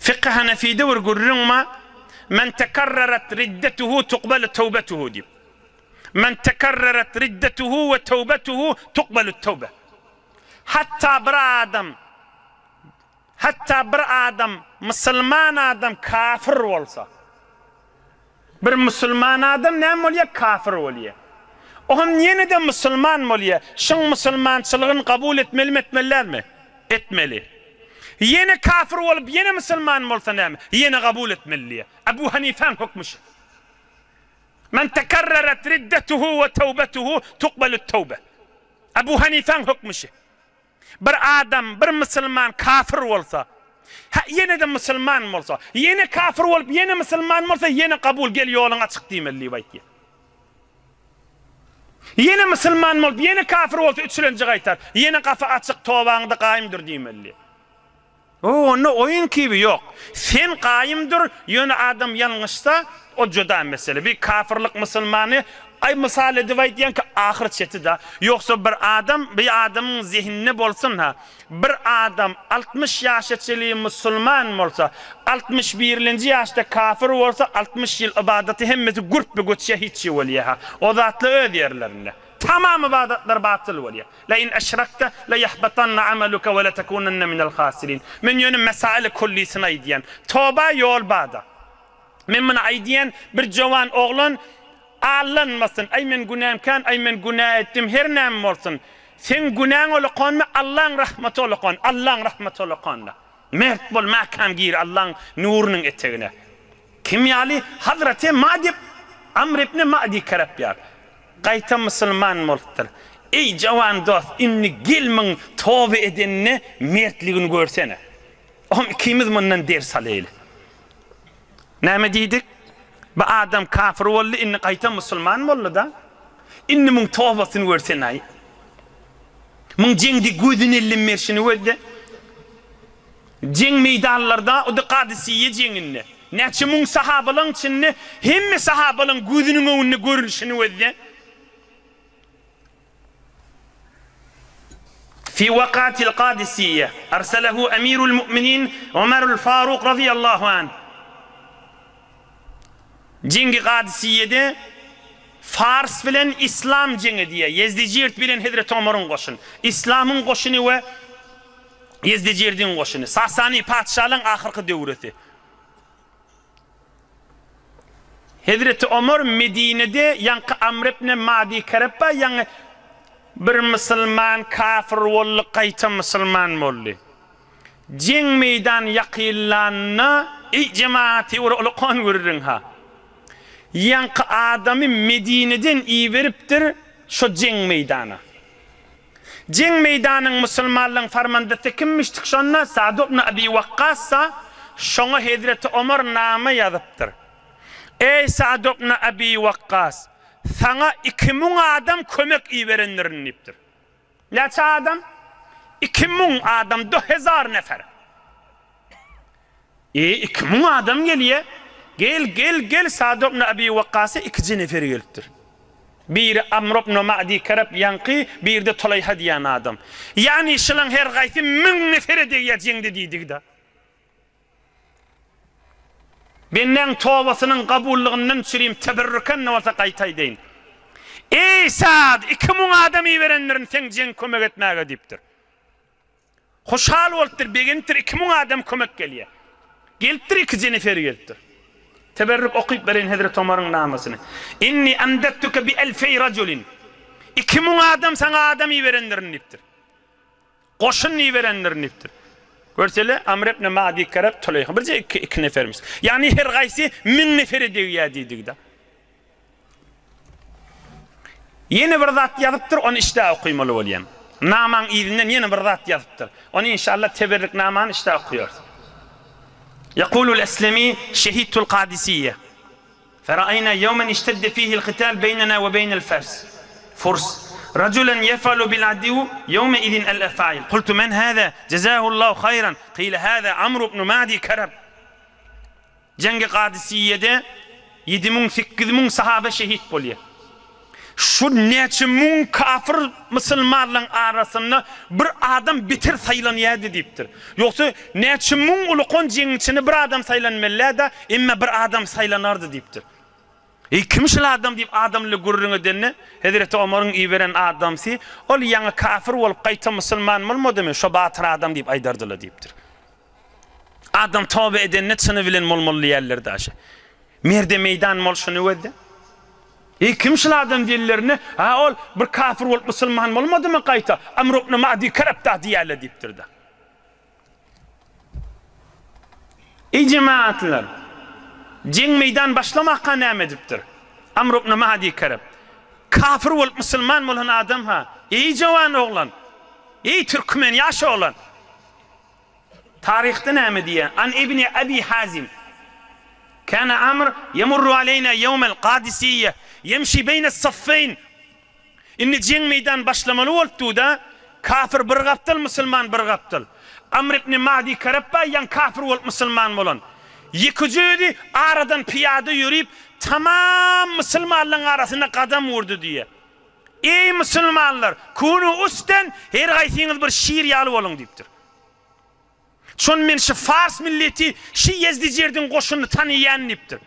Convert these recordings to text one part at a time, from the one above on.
Fykhy Hanefide bir gürrüň bar, Men tekarrarat riddetuhu tukbalu tawbetuhu diýip. Men tekarrarat riddetuhu we tawbetuhu tukbalu tawbe. Hatda bir adam hatda bir adam musulman adam kafir bolsa, Bir musulman adam näme bolýar? Kafir bolýar. O hem ýene-de musulman bolýar. Şuň musulmançylygyny kabul etmelimi, etmeli dälmi? Etmeli. Ýene kafir bolup, ýene musulman bolsa näme? Ýene kabul etmeli diýýär. Abu Hanifäň hökmi şu. Men tekerreret riddetuhu we tawbetuhu tukbalut tawbe. Abu Hanifäň hökmi şu. Bir adam, bir musulman kafir bolsa, hä, ýene-de musulman bolsa, ýene kafir bolup, ýene musulman bolsa, ýene kabul, gel ýoluň açyk diýmeli diýip aýtýar. Ýene musulman bolup, ýene kafir bolsa, üçülenji gaýtar, ýene gapy açyk, tobaňda gaýym dur diýmeli diýip. O, onda oýun kibi ýok. Sen gaýym dur, ýöne adam ýalňyşsa, o juda mesele. Bir kafirlik musulmany, aý mysal edip aýdýan ki, ahyr çeti-da. Ýogsa bir adam, bir adamyň zehininde bolsun-ha, bir adam 60 ýaşa çenli musulman bolsa, altmyş birlenji ýaşda kafir bolsa, 60 ýyl ybadaty hemmesi gürpbe göçýär, hiç ýer bolýar-ha. O zatlar öz ýerlerinde. Tamam ybadatlar batyl bolýar. Le in eşrekte le ýahbatanna amaluke we letekunenne minel hasirin. Men ýöne mesaili kullisini aýdýan. Toba ýol bada. Men muny aýdýan bir jowan oglan allanmasyn. Aý men günäm kän, aý men günä etdim, her näme bolsun. Seň günäň olakanmy, Allaň rahmaty olakan, Allaň rahmaty olakanda. Mert bol, mäkäm gir Allaň nurunyň etegine. Kim ýaly? Hazreti Ma'dib, Amr ibn Ma'di Kerep ýaly. Gaýta musulman bolupdyr. Eý, jawan dost, indi gel muň toba edenine mertligini görsene. Ohm ikimiz mundan ders alaýly. Näme diýdik? Bu adam kafir boldy, indi gaýta musulman boldy-da. Indi muň tobasyny görsen-aý. Muň jeňde gözüni elden berşini gözle. Jeň meýdanlarda, o-da Kadysiýe jeňinde, näçe müň sahabalaň içinde hemme sahabalaň gözüniň öňünde görünişini gözle. Fi wakatil Kadysiýe, arsalehu emirul mu'minin Omerul Faruk razyýallahu anh. Jeňgi Kadysiýede Fars bilen Islam jeňi diýýär. Ýezdijirt bilen Hezreti Omaryň goşuny. Islamyň goşuny we Ýezdejirdiň goşuny. Sasany patyşalygyň ahyrky döwresi. Hezreti Omar Medinede ýaňky Amr ibn Madi Kerep bar, ýaňy bir musulman kafir boldy, gaýta musulman boldy. Jeň meýdan ýakynlanda, eý jemagat, bir ulakan gürrüň-ha. Ýaňky adamy Medineden iberipdir şo jeň meýdana. Jeň meýdanyň musulmanlaryň farmandasy kimmişdik şonda? Sa'd ibn Abi Wakkas-sa, şoňa hezreti Omar nama ýazypdyr. Eý Sa'd ibn Abi Wakkas, saňa 2000 adam kömek iberendirin diýipdir. Näçe adam? 2000 adam, 2000 nefer. E, 2000 adam gelýär. Gel, gel, gel, Sa'd ibn Abi Wakkasa ikije nefer gelipdir. Biri Amr ibn Ma'di Kerep ýaňky, biri-de Tulaýha diýen adam. Ýagny şulaň her gaýsy 1000 nefere degýär jeňde diýdigi-de. Bendäň tobasynyň kabullygyndan çürim teberrüken-de bolsa gaýta aýdaýyn. Eý, Sa'd, 2000 adam iberendirin seň jeň kömek etmäge diýipdir. Hoşal bolupdyr, begenipdir, 2000 adam kömek gelýär. Gelipdir, ikije neferi gelipdir. Teberrük okyp bereýin Hezreti Omaryň namasyny. Inni amdattuke bi elfeý rajulin. 2000 adam saňa adam iberendirin diýipdir. Goşun iberendirin diýipdir. Görsele, Amr ibn Madi Kerep Tuleýha birje iki, iki nefermiş. Ýagny her gaýsy 1000 nefere degýär diýdigi-de. Ýene bir zat ýazypdyr, ony işdä okymaly bolýan. Namaň yzyndan ýene bir zat ýazypdyr. Ony inşallah teberrik namany işdä okýarys. Ýekulul Eslemi şehidtul Kadisiýe. Feraýna ýewmen iştedde fihil kital beýnena we beýnel fers. Furs. Rajulen ýefalu bil adiw ýewme izin el efail. Kultu men hâzâ jezâhullahu haýran. Kyle hâzâ Amru ibn Madi Kereb. Jeňgi Kadysiýede 7000, 8000 sahaba şehit bolýar. Şu näçe müň kafir musulmanlaryň arasynda bir adam beter saýlanýardy diýipdir. Ýogsa näçe müň ulukan jeňiň içinde bir adam saýlanmelä-dä, emma bir adam saýlanardy diýipdir. Eý, kim şul adam diýip adam bilen gürrüň edende, Hezreti Omaryň iberen adamsy, Ol ýaňy kafir bolup gaýta musulman bolmadymy, şo batyr adam diýip aýdardylar diýipdir. Adam toba edende çyny bilen bolmaly diýýärler daşy. Merde meýdan bolşuny gözle. Eý, kim şul adam diýenlerinde, Ha, ol bir kafir bolup musulman bolmadymy gaýta, Amr ibn Ma'di Kerep-da diýýärler diýipdir-de. Eý jemagatlar! Jeň meýdan başlamaka näme edipdir? Amr ibn Ma'di Kerep. Kafir bolup musulman bolan adam-ha. Eý jowan oglan! Eý türkmen ýaş oglan! Taryhda näme diýýär? An ibni Abi Hazim. Kana Amr ýemurru aleýna ýewmel Kadisiýe, ýemşi beýnes-saffeýn. Indi jeň meýdan başlamaly bolupdy-da, kafir bir gapdal, musulman bir gapdal. Amr ibn Ma'di Kerepba ýaň kafir bolup musulman bolan. Ýekeje özi aradan pyýada ýörip, tamam musulmanlaryň arasynda gadam urdy diýýär. Eý musulmanlar, kunu usden, her gaýsyňyz bir şir ýaly boluň diýipdir. Şony men şy fars milleti, şy Ýezdijerdiň goşunyny tanaýan diýipdir.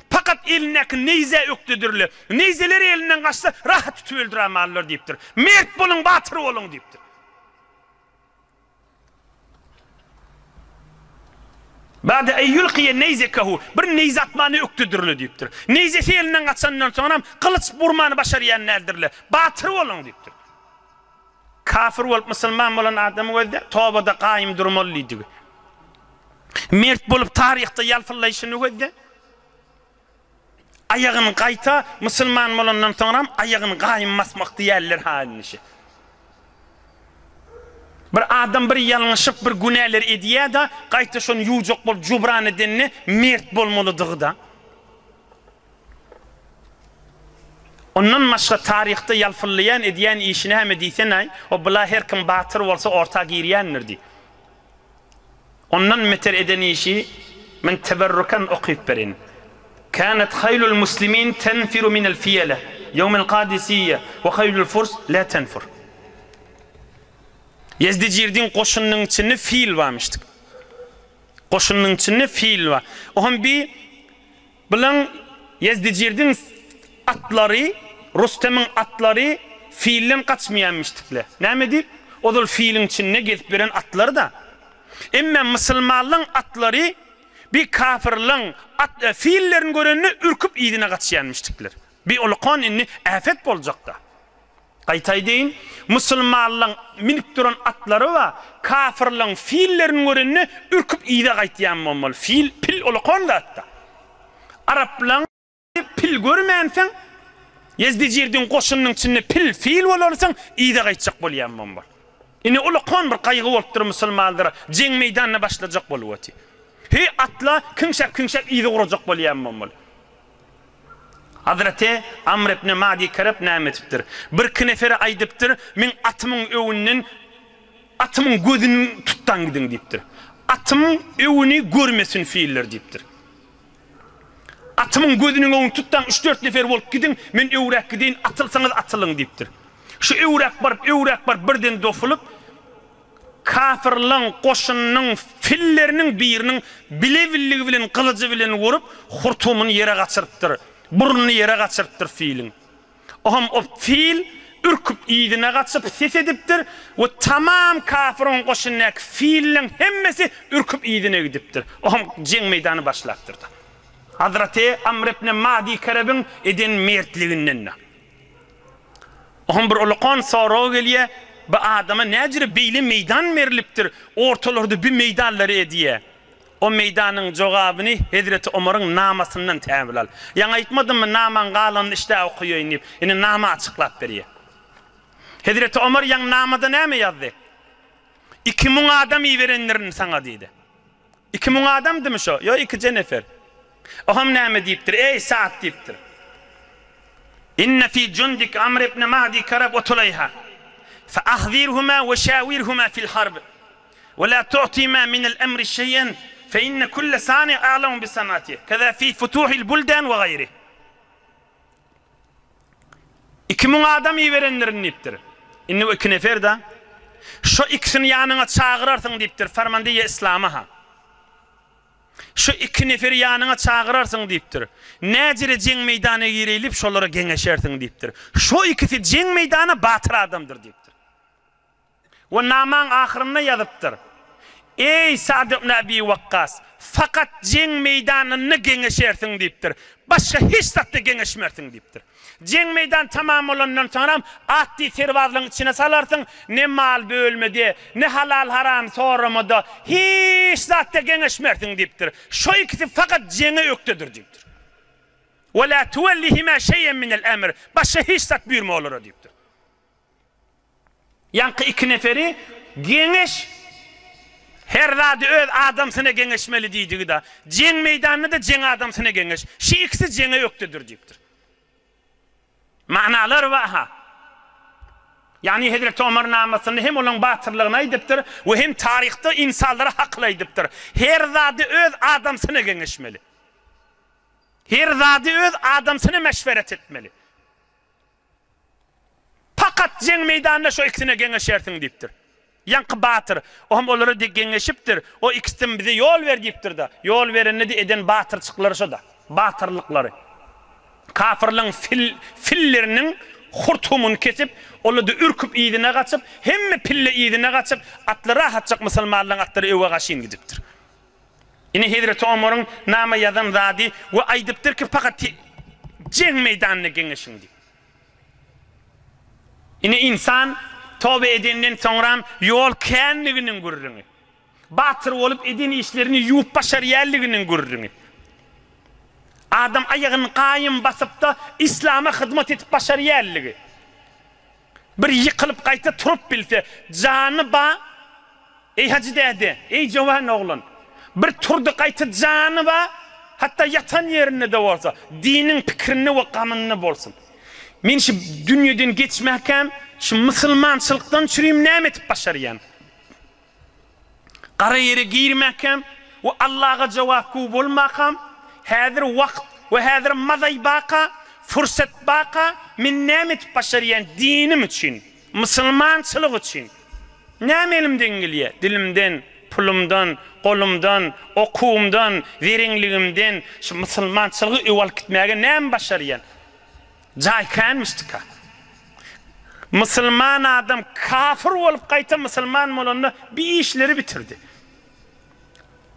Pakat elindäki neýzä ökdedirle. Neýzeleri elinden gaçsa, rahat tutup öldürämalylar diýipdir. Mert boluň, batyr boluň diýipdir. Ba'de en ýulkiýe neýzekehu, bir neýze atmany ökdedirle diýipdir. Neýzesi elinden gaçandan soňram gylyç urmany başarýan däldirle. Batyr boluň diýipdir. Kafir bolup musulman bolan adamy gözle, tobada gaýym durmaly diýdigi. Mert bolup taryhda ýalpyllaýşyny gözle. Aýagyny gaýta musulman bolandan soňram aýagyny gaýym basmak diýerler ha indi şi. Bir adam bir ýalňyşyp bir günäler edýär-de, gaýta şony ýuwjak bolup jubran edende mert bolmalydygy-da. Ondan başga taryhda ýalpyllaýan edýän işi näme diýsen-aý, o bula her kim batyr bolsa orta girýändir diý. Ondan beter eden işi men teberrukan okyp berin. Kânet haýlul muslimin tenfiru minel fiýele ýewmel kadisiýe we haýlul furs la tenfur. Ýezdijirdiň goşunynyň içinde fil barmyşdyk. Goşunynyň içinde fil bar. Ohm bi Bulaň Ýezdijirdiň atlary, Rüstemiň atlary filden gaçmaýanmyşdykle. Näme diýip? Ozal filiň içinde gezip ýören atlary-da. Emme musulmanlaň atlary bi kafirlaň at fillerini görende ürküp yzyna gaçýanmyşdykler. Bi ulukan indi äpet boljakda. Gaýta aýdaýyn, musulmanlaň münüp duran atlary bar, kafirlaň fillerini görende ürküp yza gaýtýan bolmaly. Fil, pil ulukan zat-da. Araplaň pil görmänsoň, Ýezdijirdiň goşunynyň içinde pil, fil bolarsoň, yza gaýtjak bolýan bolmaly. Ine ulukan bir gaýgy bolupdyr musulmanlara, jeň meýdanyna başlajak bolup otyr. Heý, atla, kiňşäp-kiňşäp yza urajak bolýan bolmaly. Hazreti Amr ibn Madi Kerep näme edipdir? Birki nefere aýdypdyr, Meň atymyň öwünden atymyň gözüni tutdan gidiň diýipdir. Atymyň öwüni görmesin filler diýipdir. Atymyň gözüniň öwüni tutdan üç-dört nefer bolup gidiň, men öwräk gideýin, atylsaňyz atylyň diýipdir. Şu öwräk baryp, öwräk baryp birden dofulyp, Kafyrlaň goşunynyň filleriniň biriniň bile-billigi bilen gylyjy bilen urup, hurtumyny ýere gaçyrypdyr. Burnuny ýere gaçyrypdyr filiň. Ohm o fil ürküp yzyna gaçyp ses edipdir we tamam kafyryň goşundaky filleň hemmesi ürküp yzyna gidipdir. Ohm jeň meýdany başlapdyr-da. Hazreti Amr ibn Madi Kerebiň eden mertliginden-de. Oňa bir ulukan sorag gelýär, Bu adama näjüre beýle meýdan berlipdir, ortalarda bi meýdanlary edýär? O meýdanyň jogabyny hezreti Omaryň namasyndan täbil al. Ýaňy aýtmadymmy, namaň galanyny işdä okaýaýyn diýip. Indi nama açyklap berýär. Hezreti Omar ýaňy namada näme ýazdy? 2000 adam iberendirin saňa diýdi. 2000 adamdymy şo? Ýok, ikije nefer. Oham näme diýipdir? Eý, Sa'd diýipdir. Inne fi jundik Amr ibn Ma'di Karab we Tuleýha. Fe ahzirhuma we şawirhuma fil harb. We la tu'tima min el-emri şeý'en fe inne kulle sani a'lamu bi san'atih. Keza fi futuhil buldan we gaýrih. 2000 adam iberendirin diýipdir. Indi bu iki nefer-da. Şo ikisini ýanyňa çagyrarsyň diýipdir. Farmandeýe Yslama-ha. Şu iki neferi ýanyňa çagyrarsyň diýipdir. Näjere jeň meýdana gireýlip şolara geňeşersiň diýipdir. Şo ikisi jeň meýdana batyr adamdyr diýipdir. We namaň ahyrynda ýazypdyr. Eý, Sa'd ibn Abi Wakkas, fakat jeň meýdanynda geňeşersiň diýipdir. Başga hiç zatda geňeşmersiň diýipdir. Jeň meýdany tamam bolandan soňram atly serbazlaryň içine salarsyň, ne mal bölmede, ne halal-haram soramada, hiç zatda geňeşmersiň diýipdir. Şo ikisi fakat jeňe ökdedir diýipdir. Ve la tuwellihima şeýen minel emr, başga hiç zat buýurma olara diýipdir. Ýaňky iki neferi geňeş Her zady öz adamsyna geňeşmeli diýdigi-da. Jeň meýdanynda-da jeň adamsyna geňeş. Şi ikisi jeňe ökdedir diýipdir. Manalar bar-ha. Ýagny Hezreti Omar namasynda hem olaň batyrlygyny aýdypdyr we hem taryhda ynsanlara hakyl aýdypdyr. Her zady öz adamsyna geňeşmeli. Her zady öz adamsyna meşweret etmeli. Pakat jeň meýdanynda şo ikisine geňeşersiň diýipdir. Ýaňky batyr, o hem olara de geňeşipdir, o ikisem bize ýol ber diýipdir-de, ýol berende-de eden batyrçyklary şo-da, batyrlyklary. Kafyrlaryň fil, filleriniň hurtumyny kesip, olar-da ürküp yzyna gaçyp, hemme pille yzyna gaçyp, atly rahatjak musulmanlaryň atlary öwe gaşyn gidipdir. Ine Hezreti Omaryň nama ýazan zady we aýdypdyr ki pakat jeň meýdanynda geňeşiň diýip. Ine ynsan toba edenden soňram ýol känliginiň gürrüňi. Batyr bolup eden işlerini ýuwup başarýanliginiň gürrüňi. Adam aýagyny gaýym basypda islama hyzmat edip başarýanligi. Bir ýykylyp gaýta turup bilse, jany ba, Eý hajy däde, eý jowan oglan! Bir turdy gaýta jany ba, hatda ýatan ýerinde-de bolsa, diniň pikirinde we gamynda bolsun. Men şu dünýeden geçmäkäm, şu musulmançylykdan çürim näme etip başarýan? Gara ýere girmäkäm we Allaga jogapgü bolmakam, häzir wagt we häzir mazaý baka, fursat baka, men näme etip başarýan dinim üçin, musulmançylyk üçin? Näme elimden gelýär? Dilimden, pulumdan, golumdan, okuwymdan, zereňligimden şu musulmançylygy öe alyp gitmäge näme başarýan? Jaý känmişdika. Musulman adam kafir bolup gaýta musulman bolanda bir işleri bitirdi.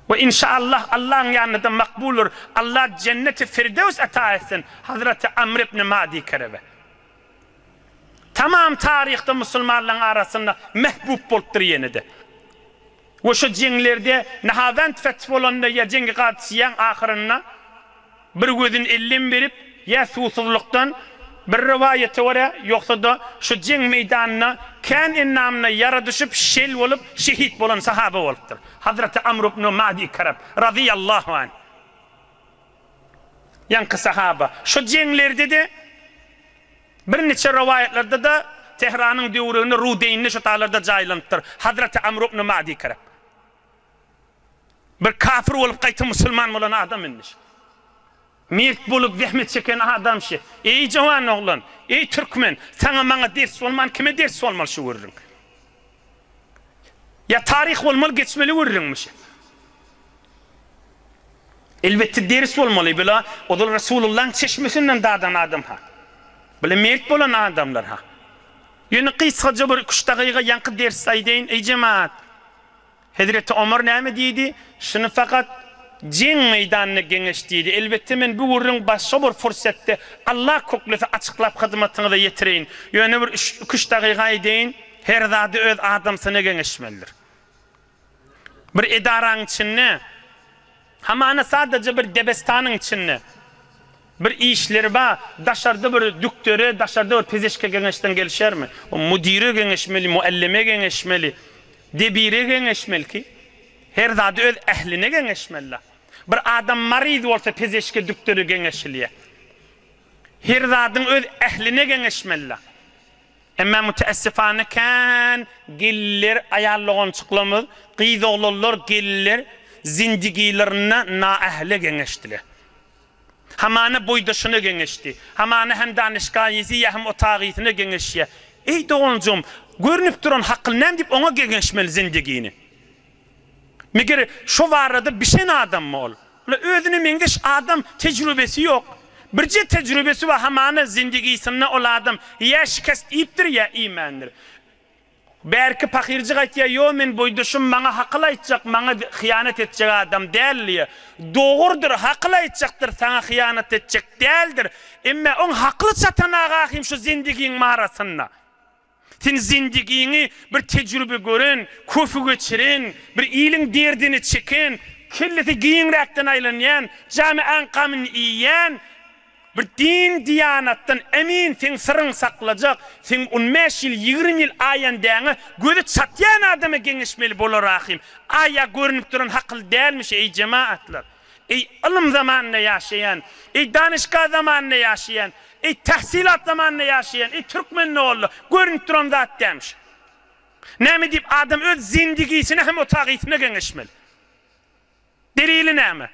We inşaallah Allaň ýanynda makbuldyr. Allah jenneti firdevs ata etsin Hazreti Amr ibn Madi Kerebe. Tamam taryhda musulmanlaryň arasynda mehbub bolupdyr ýene-de. We şo jeňlerde Nahawend feth bolanda ýa jeňgi Kadisiýaň ahyrynda bir gözüni elden berip ýa suwsuzlykdan bir rowaýata görä ýogsa-da şo jeň meýdanynda kän endamyna ýara düşüp şel bolup şehit bolan sahaba bolupdyr. Hazreti Amr ibn Madi Karab razyýallahu anh. Ýaňky sahaba. Şo jeňlerde-de birniçe rowaýatlarda-da Tehranyň döwreginde Rudeýnde şo taýlarda jaýlanypdyr. Hazreti Amr ibn Madi Karab. Bir kafir bolup gaýta musulman bolan adam indi şu. Mert bolup zähmet çeken adam şu. Eý jowan oglan, eý türkmen, saňa maňa ders bolman kime ders bolmaly şu gürrüň? Ýa taryh bolmaly geçmeli gürrüňmi şu? Elbetde ders bolmaly bula ozal Resulullaň çeşmesinden dadan adam ha. Bula mert bolan adamlar ha. Ýöne gysgaja bir iki üç dagyga ýaňky dersi aýdaýyn eý jemaat. Hezreti Omar näme diýdi? Şuny fakat jeň meýdanynda geňeş diýdi. Elbetde men bu gürrüň başga bir fursatda Allah köklese açyklap hyzmatyňyza ýetireýin. Ýöne bir iki-üç dagyga aýdaýyn, her zady öz adamsyna geňeşmelidir. Bir edaraň içinde, hamana sadaja bir debestanyň içinde Bir işleri bar, daşarda bir dükdere, daşarda bir pezeşke geňeşseň gelişermi? O müdire geňeşmeli, muallime geňeşmeli, debire geňeşmeli ki, her zady öz ähline geňeşmeli-la. Bir adam maryz bolsa pezeşke, dükdere geňeşilýär. Her zadyň öz ähline geňeşmeli-la. Emma müteessifane kän gelinler, aýal dogançyklarymyz, gyz oglanlar, gelinler zindigilerinde naähle geňeşdiler. Hamana boýdaşyna geňeşdi. Hamana hem danyşgaýysy ýa hem otagysyna geňeşýär. Eý doganjygym, görnüp duran hakyl näme diýip oňa geňeşmeli zendigini? Meger şo barada bişen adammy ol? Ol özüne meňzeş adam tejrübesi ýok. Birje tejrübesi bar hamana zendigisinde ol adam ýa şikest iýipdir ýa iýmändir. Bärki pahyrjyk aýtýar, Ýo, men boýdaşym maňa hakyl aýtjak, maňa hyýanat etjek adam däl diýýär. Dogrudyr, hakyl aýtjakdyr, saňa hyýanat etjek däldir. Emme oň hakyly çatan agahym şu zendigiň marasynda. Sen zendigiňi bir tejrübe gören, köfi geçiren, bir iliň derdini çeken, kellesi giňräkden aýlanýan, jamiaň gamyny iýýän, Bir din diýanatdan emin seň syryň saklajak, seň on bäş ýyl, 20 ýyl aýandäňe gözi çatýan adama geňeşmeli bolar ahym. Aýa görünip duran hakyl dälmiş eý jemaatlar. Eý ylym zamanynda ýaşaýan, eý danyşgah zamanynda ýaşaýan, eý tahsilat zamanynda ýaşaýan, eý türkmen doganlar, görünip duran zat dälmiş. Näme diýip adam öz zendigisine hem otagysyna geňeşmeli. Delili näme?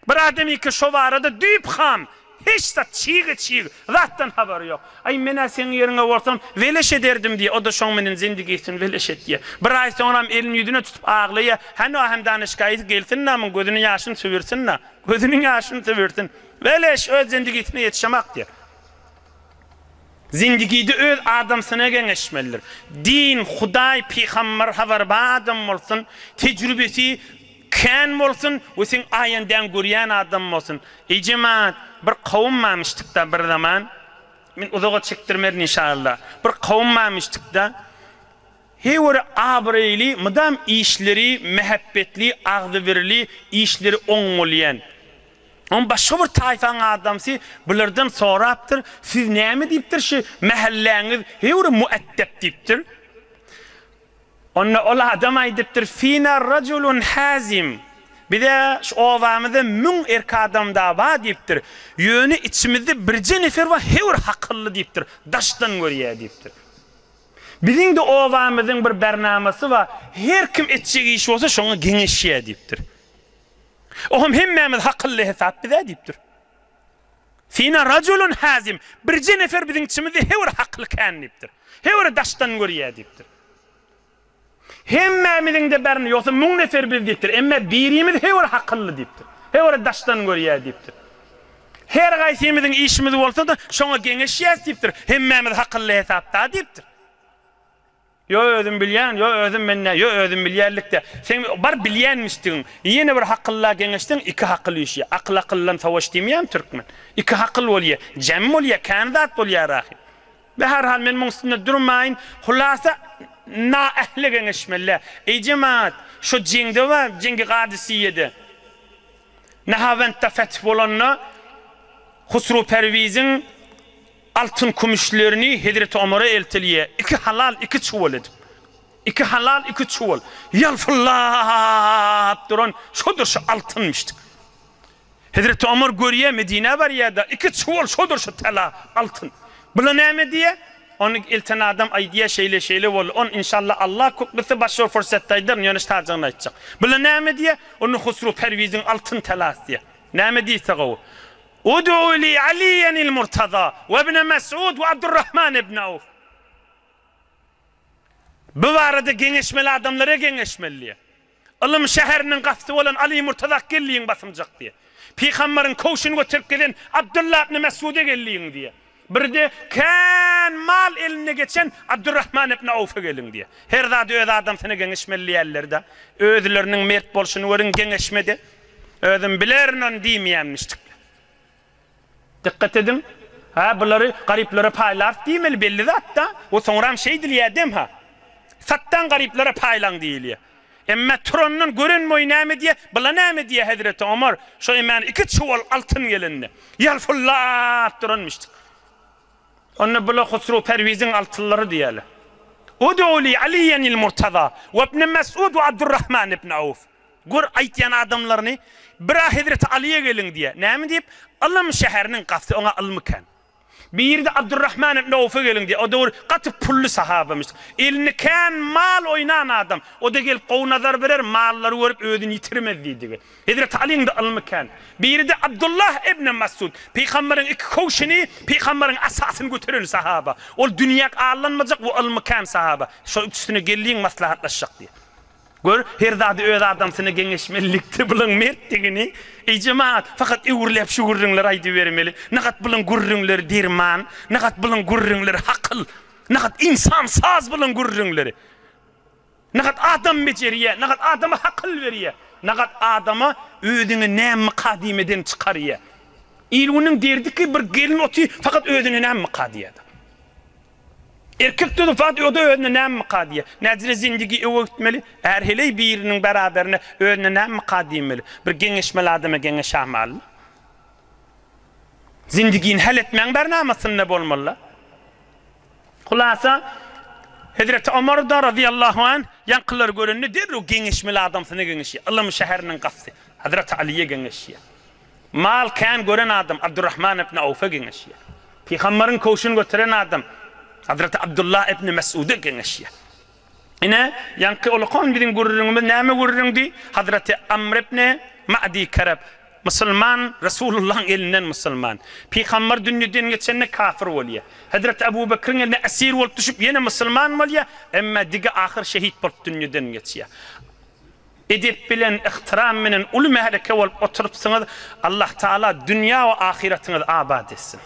Bir adamyky şo barada düýp ham, hiç zat çygy-çyg zatdan habary ýok. Aý men-ä seň ýeriňe bolsam weleş ederdim diýýär, o-da şoň menen zendigisini weleş etýär. Bir aý soňram elini ýüzüne tutup aglaýar, Hany o hemdanyşgaýysy gelsin-dä muň gözüniň ýaşyny sübürsin-dä, gözüniň ýaşyny sübürsin. Weleş öz zendigisine ýetişemak diýýär. Zindigide öz adamsyna geňeşmelidir. Din, Hudaý, pygamber habary bar adam bolsun, tejrübesi kän bolsun we seň aýandäňi görýän adam bolsun. Eý jemaat, bir kowum barmyşdykda bir zaman, men uzaga çekdirmerin inşallah. Bir kowum barmyşdykda, heý bir abraýly, mydam işleri mähebbetli, agzybirli, işleri oň bolýan. Oň başga bir taýfaň adamsy bulardan sorapdyr, Siz näme diýipdir şi mähelläňiz höwri mueddep diýipdir. Onda ol adam aýdypdyr, Fina rajulun hazim, bize şu obamyzda müň erk adam da bar diýipdir. Ýöne içimizde birje nefer bar höwri hakylly diýipdir, daşdan görýär diýipdir. Biziň-de obamyzyň bir bernamasy bar, her kim etjek işi bolsa şoňa geňeşýär diýipdir. Oňam hemmämiz hakylly hesap bizä diýipdir. Fina rajulun hazim, birje nefer biziň içimizde he bir hakyly kän diýipdir. He bir daşdan görýär diýipdir. Hemmämiziň-de bärini, ýogsa müň nefer biz diýipdir. Emme birimiz he bir hakylly diýipdir. He bir daşdan görýär diýipdir. Her gaýsymyzyň işimiz bolsa-da, şoňa geňeşýäs diýipdir. Hemmämiz hakylly hesapda diýipdir. Ýo özüm bilýän, ýo özüm men nä, ýo özüm bilýänlikde. Seň bar bilýänmişdigiň. Ýene bir hakylla geňeşseň iki hakyl üýşýär. Akyl akyldan sowaş diýmeýärmi türkmen? Iki hakyl bolýar. Jem bolýar, kän zat bolýar ahyr. Be her hal men muň üstünde durmaýyn. Hulasa naähli geňeşmeli. Eý jemagat, şo jeňde bar, jeňgi Gadysyýede. Nahawentde feth bolanda Husru Perwiziň Altyn-kümüşlerini hezreti Omara eltilýär, iki halal, iki çuwal edip. Iki halal, iki çuwal. Ýalpyldap duran şodur şu altynmyşdyk. Hezreti Omar görýär, Medinä barýar-da, iki çuwal şodur şu tala, altyn. Bula näme diýýär? Ony elten adam aýdýar, şeýle-şeýle boldy. Ony inşallah Allah köklese başga bir fursatda aýdaryn, ýöne şu taýjygyny aýtjak. Bula näme diýýär? Ony Husru Perwiziň altyn talasy diýýär. Näme diýse gowy. Ud'u li Aliýenil Murtaza we ibne Mes'ud we Abdurrahman ibn Awf. Bu barada geňeşmeli adamlara geňeşmeli diýýär. Ylym şäheriniň gapysy bolan Aly Murtaza geldiň basymjak diýýär. Pygambaryň köwşüni göterip gezen Abdulla ibn Mes'uda geldiň diýýär. Birde kän mal elinde geçen Abdurrahman ibn Awfa geliň diýýär. Her zady öz adamsyna geňeşmeli diýýärler-de. Özleriniň mert bolşuny görüň geňeşmede. Özüm bilerin ony diýmeýänmişdikler. Dykgat ediň. Hä, bulary garyplara paýlarys diýmeli, belli zat-da. We soňram şeýdilýär dem-ha. Satdan garyplara paýlaň diýilýär. Emme turandan gören boýy näme diýýär? Bula näme diýýär hezreti Omar? Şo emäni iki çuwal altyn gelende, ýalpyldap duranmyşdyk. Onda bula Husru Perwiziň altynlary diýýärler. Ud'u li Aliýenil Murtaza we ibn Mes'ud we Abdurrahman ibn Awf. Gör aýtýan adamlaryny, bir-ä hezreti Alyýa geliň diýýär. Näme diýip? Ylym şäheriniň gapysy, oňa ylmy kän. Biri-de Abdurrahman ibn Awfa geliň diýýär. O döwür gaty pully sahabamyş. Elinde kän mal oýnan adam. O-da gelip gowy nazar berer, mallary görüp özüni ýitirmez diýdigi. Hezreti Alyň-da ylmy kän. Biri-de Abdullah ibn Masud. Pygamberiň iki köwşüni, pygamberiň asasyny göteren sahaba. Ol dünýäk aldanmajak we ylmy kän sahaba. Şol üçüsine gelliň maslahatlaşjak diýýär. Gör, her zady öz adamsyna geňeşmelilikde bulaň mertdigini. Eý jemagat, fakat öwrüläp şu gürrüňleri aýdybermeli. Nagat bulaň gürrüňleri derman, nagat bulaň gürrüňleri hakyl, nagat ynsan saz bulaň gürrüňleri. Nagat adam bejerýä, nagat adama hakyl berýä, nagat adama özüňe nämyka diýmeden çykarýa. Il-günüň derdi ki bir gelin oty fakat özüne nämyka diýýär. Erkek dözüp fakat o-da özüne nämyka diýýär. Näjele zindigi öwe gitmeli, är heleý biriniň beraberine özüne nämyka diýmeli. Bir geňeşmeli adama geňeşämaly. Zindigini hal etmäň bernamasynda bolmaly-da. Hulasa, Hezreti Omar-da, razyýallahu anh, ýaňkylary görende derrew geňeşmeli adamsyna geňeşýär. Ylym şäheriniň gapysy, Hezreti Alyýa geňeşýär. Mal kän gören adam Abdurrahman ibn Awfa geňeşýär. Pygambaryň köwşüni göteren adam Hezreti Abdullah ibn Mes'uda geňeşýär. Ine, ýaňky ulakan biziň gürrüňimiz näme gürrüňdi? Hazreti Amr ibn Ma'di Kerep, musulman, Resulullahyň elinden musulman. Pygamber dünýeden geçende kafir bolýar. Hazreti Abu Bekriň eline esir bolup düşüp ýene musulman bolýar, emma digi ahyr şehit bolup dünýeden geçýär. Edep bilen, yhtyram bilen uly märeke bolup oturypsyňyz, Allah Taala dünýä we ahyratyňyzy abat etsin.